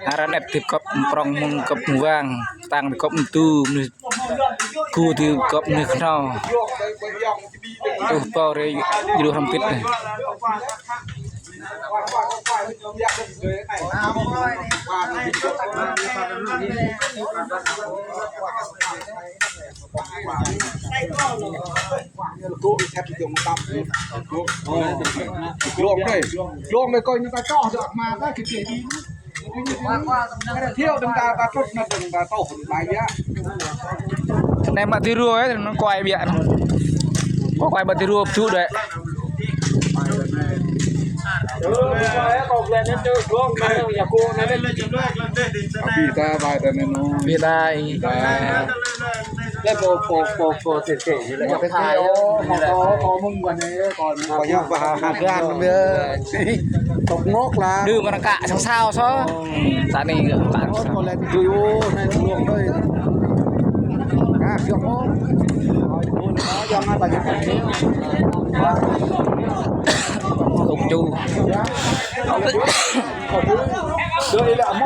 ອາຣານແອັດ ທິບກອບ ປຣອງ ມຸງ ກອບ ຫູຫວ່າງ ຕາງ ກອບ ຕູ ກູ ທີ່ ກອບ ເນ ຂະເນາ ໂອ້ ປອເຣ ຢູ່ ຮຳ ປິດ Nembak tiru ya, nang kuai biak. Kuai buat tiru tu dek. Pita bai tane no. Pita. Pita. ແລ້ວພໍ ພໍ ພໍ ພໍເສຍໆຢູ່ແລ້ວ ຢ່າໄປຂາຍ ຂໍ ຂໍ ຂໍມຶງກ່ອນເດີ ກ່ອນ ຂໍ ຢ່າໄປຫາ ຫາເຮືອນເດີ ຕົກງົກລະ ດື້ມັນກະຊາວໆ ຊໍ ຕານີ້ກະ ໂອ້ ບໍ່ແລະຢູ່ໃນຫຼວງເລີຍ ກະ ຢາກມາ ຢາກມາ ຕົກຈູ ເດີ ອີ່ຫຼະ ມ